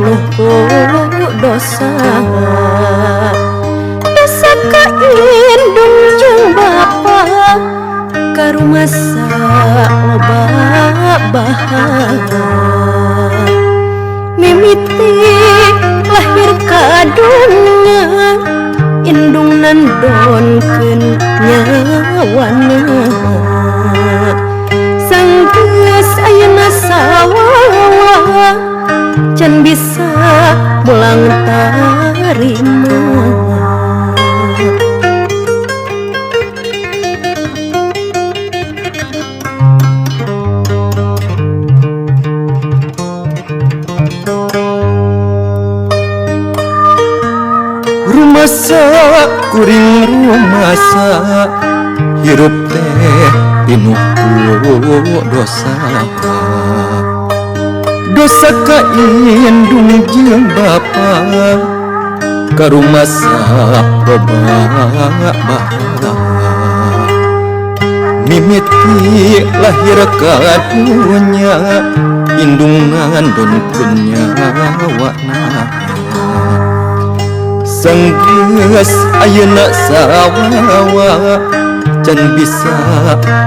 pinuh ku dosa. Dosa ka indung jeung bapa karumasa loba bahaya. Mimiti lahir ka dunya indung nandonkeun nyawana. Sanggeus ayeuna sawawa can bisa mulang tarima. Rumasa kuring rumasa hirup teh pinuh ku dosa. Dosa ka indung jeung bapa karumasa loba bahaya. Mimiti lahir ka dunya indung ngandonkeun nyawana. Sanggeus ayeuna sawawa can bisa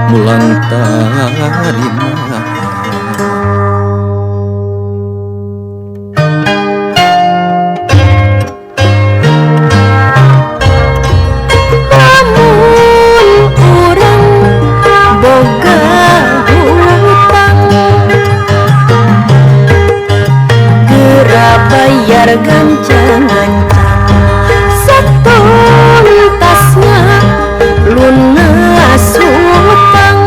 mulang tarima. Lamun urang boga hutang geura bayar gancang-gancang satuntasna lunas hutang.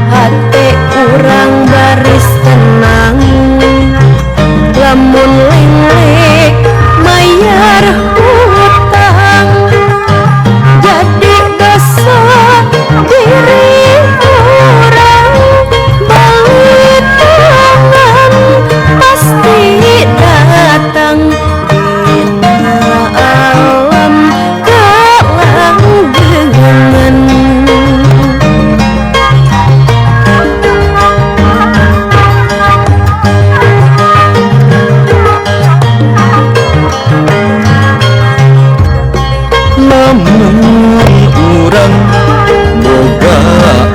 Hate urang baris tenang lamun lenglek mayar hutang. Jadi dosa diri urang balik tangan pasti datang dina alam kalanggengan. Lamun urang boga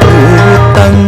utang